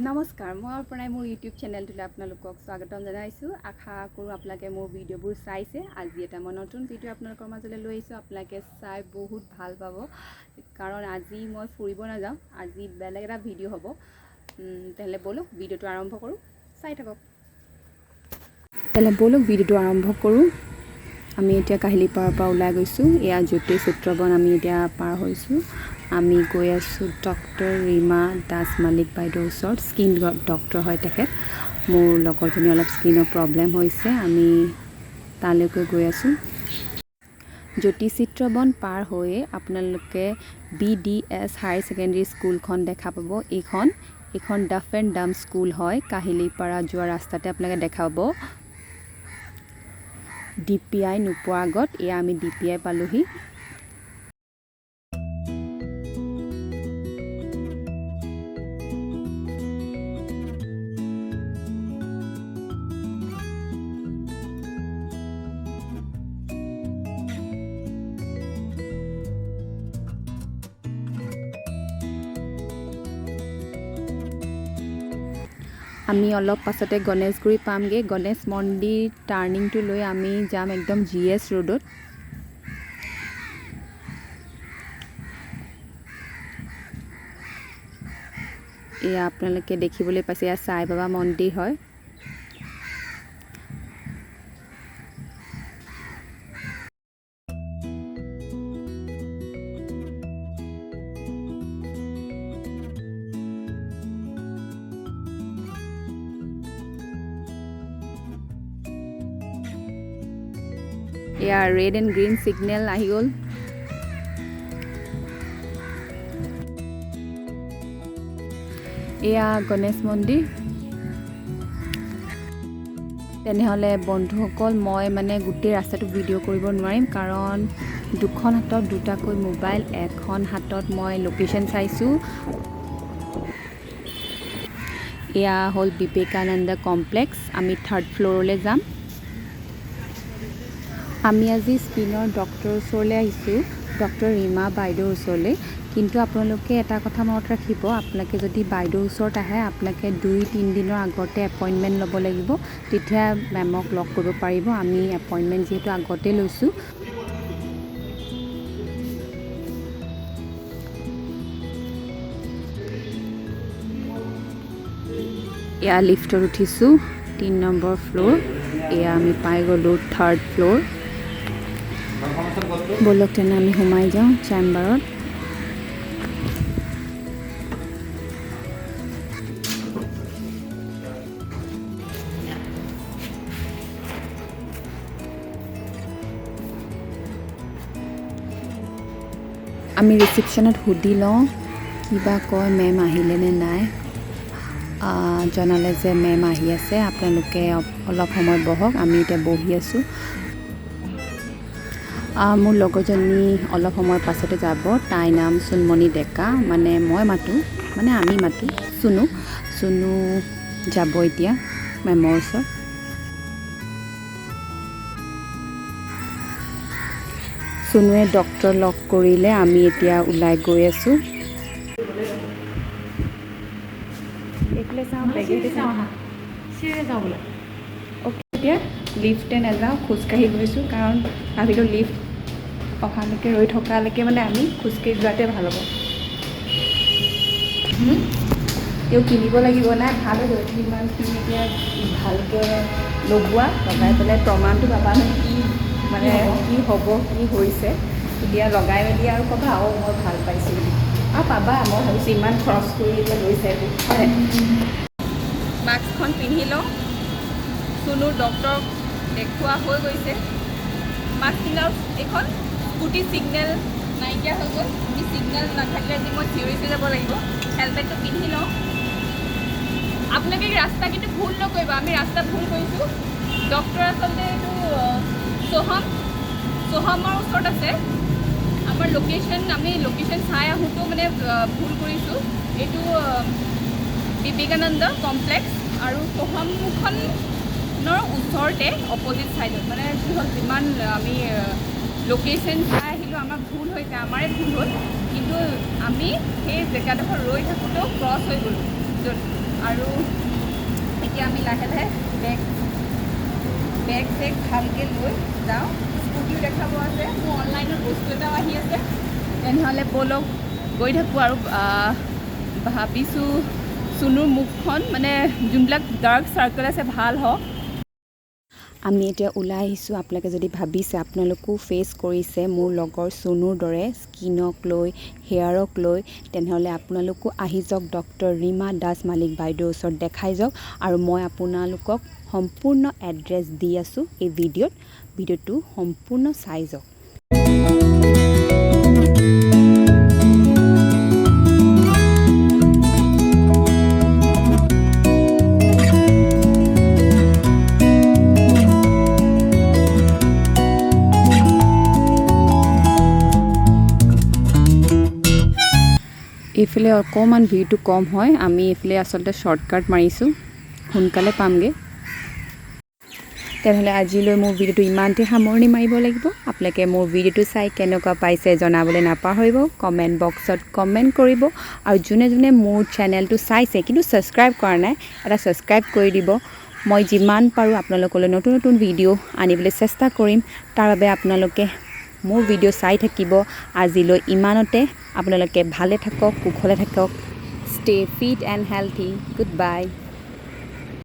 নমস্কাৰ, মই অৰ্পণাই মোৰ ইউটিউব চেনেলটোলৈ আপোনালোকক স্বাগতম জনাইছোঁ। আশা কৰোঁ আপোনালোকে মোৰ ভিডিঅ'বোৰ চাইছে। আজি এটা মই নতুন ভিডিঅ' আপোনালোকৰ মাজলৈ লৈ আহিছোঁ। আপোনালোকে চাই বহুত ভাল পাব, কাৰণ আজি মই ফুৰিব নাযাওঁ, আজি বেলেগ এটা ভিডিঅ' হ'ব। তেনেহ'লে ব'লক, ভিডিঅ'টো আৰম্ভ কৰোঁ, চাই থাকক। তেনেহ'লে ব'লক, ভিডিঅ'টো আৰম্ভ কৰোঁ। আমি এতিয়া কাহিলীপাৰাৰ পৰা ওলাই গৈছোঁ। এয়া জ্যোতি চিত্ৰবন আমি এতিয়া পাৰ হৈছোঁ। আমি গৈ আছোঁ ডক্টৰ ৰীমা দাস মালিক বাইদেউৰ ওচৰত। স্কিন ডক্টৰ হয় তেখেত। মোৰ লগৰজনী অলপ স্কিনৰ প্ৰব্লেম হৈছে, আমি তালৈকে গৈ আছোঁ। জ্যোতি চিত্ৰবন পাৰ হৈয়ে আপোনালোকে বিডিএছ হায়াৰ ছেকেণ্ডেৰী স্কুলখন দেখা পাব। এইখন ডাফ এণ্ড ডাম স্কুল হয়। কাহিলীপাৰা যোৱা ৰাস্তাতে আপোনালোকে দেখা পাব, ডিপিআই নোপোৱাৰ আগত। এয়া আমি ডিপিআই পালোহি। আমি অলপ পাছতে গণেশগুৰি পামগৈ। গণেশ মন্দিৰ টাৰ্ণিংটো লৈ আমি যাম একদম জিএছ ৰোডত। এয়া আপোনালোকে দেখিবলৈ পাইছে, এয়া সাই বাবা মন্দিৰ হয়। এয়া ৰেড এণ্ড গ্ৰীণ ছিগনেল আহি গ'ল। এয়া গণেশ মন্দিৰ। তেনেহ'লে বন্ধুসকল, মই মানে গোটেই ৰাস্তাটো ভিডিঅ' কৰিব নোৱাৰিম, কাৰণ দুখন হাতত দুটাকৈ মোবাইল। এখন হাতত মই লোকেশ্যন চাইছোঁ। এয়া হ'ল বিবেকানন্দ কমপ্লেক্স। আমি থাৰ্ড ফ্ল'ৰলৈ যাম। আমি আজি স্কিনৰ ডক্টৰৰ ওচৰলৈ আহিছোঁ, ডক্টৰ ৰীমা বাইদেউৰ ওচৰলৈ। কিন্তু আপোনালোকে এটা কথা মনত ৰাখিব, আপোনালোকে যদি বাইদেউৰ ওচৰত আহে, আপোনালোকে 2-3 দিনৰ আগতে এপইণ্টমেণ্ট ল'ব লাগিব, তেতিয়া মেমক লগ কৰিব পাৰিব। আমি এপইণ্টমেণ্ট যিহেতু আগতে লৈছোঁ। এয়া লিফ্টত উঠিছোঁ, 3 নম্বৰ ফ্ল'ৰ। এয়া আমি পাই গ'লোঁ থাৰ্ড ফ্ল'ৰ। ব'লক তেনে, আমি সোমাই যাওঁ চেম্বাৰত। আমি ৰিচিপশ্যনত সুধি লওঁ কিবা কয়, মেম আহিলে নে নাই। জনালে যে মেম আহি আছে, আপোনালোকে অলপ সময় বহক। আমি এতিয়া বহি আছোঁ। মোৰ লগৰজনী অলপ সময় পাছতে যাব। তাইৰ নাম চুনমণি ডেকা, মানে মই মাতোঁ, মানে আমি মাতোঁ চুনু। চুনু যাব এতিয়া মেমৰ ওচৰত। চুনুৱে ডক্টৰ লগ কৰিলে। আমি এতিয়া ওলাই গৈ আছোঁ। এইফালে চাওঁ, বেগেতে চাওঁ। চিৰিৰে যাওঁ বোলে। অ'কে, এতিয়া লিফ্টে নাযাওঁ, খোজকাঢ়ি গৈছোঁ, কাৰণ ভাবিলোঁ লিফ্ট অহালৈকে ৰৈ থকালৈকে মানে আমি খোজকাঢ়ি যোৱাতে ভাল হ'ব। তেওঁ কিনিব লাগিব নাই, ভাল হৈ যাব। তুমি ইমানখিনি এতিয়া ভালকৈ লগোৱা, লগাই পেলাই প্ৰমাণটো পাবা নহয়, কি মানে কি হ'ব, কি হৈছে। তেতিয়া লগাই মেলি আৰু ক'বা, অঁ, মই ভাল পাইছোঁ বুলি। আৰু পাবা, মই ভাবিছোঁ ইমান খৰচ কৰি এতিয়া লৈছে এইটো হয়। মাস্কখন পিন্ধি লওঁ। চুনুৰ ডক্টৰক দেখুওৱা হৈ গৈছে। মাস্ক পিন্ধাৰ এইখন স্কুটি ছিগনেল নাইকিয়া হৈ গ'ল। আমি ছিগনেল নাথাকিলে আজি মই চিঞৰি চিঞৰি যাব লাগিব। হেলমেটটো পিন্ধি লওঁ। আপোনালোকে ৰাস্তা কিন্তু ভুল নকৰিব, আমি ৰাস্তা ভুল কৰিছোঁ। ডক্টৰ আচলতে এইটো সোহমৰ ওচৰত আছে। আমাৰ লোকেশ্যন, আমি লোকেশ্যন চাই আহোঁতেও মানে ভুল কৰিছোঁ। এইটো বিবেকানন্দ কমপ্লেক্স আৰু সোহমখনৰ ওচৰতে অপজিট ছাইডত। মানে কি হ'ল, যিমান আমি লোকেশ্যন চাই আহিলোঁ, আমাৰ ভুল হৈছে, আমাৰে ভুল হ'ল। কিন্তু আমি সেই জেগাডোখৰ ৰৈ থাকোঁতেও ক্ৰছ হৈ গ'লোঁ। য'ত আৰু এতিয়া আমি লাহে লাহে বেগ বেগ চেগ ভালকৈ লৈ যাওঁ। স্কুটিও দেখাব আছে মোৰ, অনলাইনত বস্তু এটাও আহি আছে। তেনেহ'লে ব'লক, গৈ থাকোঁ। আৰু ভাবিছোঁ চুনুৰ মুখখন, মানে যোনবিলাক ডাৰ্ক চাৰ্কেল আছে, ভাল হওক। আমি এতিয়া ওলাই আহিছোঁ। আপোনালোকে যদি ভাবিছে আপোনালোকো ফেচ কৰিছে মোৰ লগৰ চুনুৰ দৰে স্কিনক লৈ, হেয়াৰক লৈ, তেনেহ'লে আপোনালোকো আহি যাওক, ডক্টৰ ৰীমা দাস মালিক বাইদেউৰ ওচৰত দেখাই যাওক। আৰু মই আপোনালোকক সম্পূৰ্ণ এড্ৰেছ দি আছোঁ এই ভিডিঅ'ত। ভিডিঅ'টো সম্পূৰ্ণ চাই যাওক। এইফালে অকণমান ভিৰটো কম হয়। আমি এইফালে আচলতে শ্বৰ্টকাট মাৰিছোঁ, সোনকালে পামগৈ। তেনেহ'লে আজিলৈ মোৰ ভিডিঅ'টো ইমানতে সামৰণি মাৰিব লাগিব। আপোনালোকে মোৰ ভিডিঅ'টো চাই কেনেকুৱা পাইছে জনাবলৈ নাপাহৰিব। কমেণ্ট বক্সত কমেণ্ট কৰিব। আৰু যোনে যোনে মোৰ চেনেলটো চাইছে কিন্তু ছাবস্ক্ৰাইব কৰা নাই, এটা ছাবস্ক্ৰাইব কৰি দিব। মই যিমান পাৰোঁ আপোনালোকলৈ নতুন নতুন ভিডিঅ' আনিবলৈ চেষ্টা কৰিম। তাৰ বাবে আপোনালোকে মোৰ ভিডিঅ' চাই থাকিব। আজিলৈ ইমানতে। আপোনালোকে ভালে থাকক, কুশলে থাকক। Stay fit and healthy. Good bye.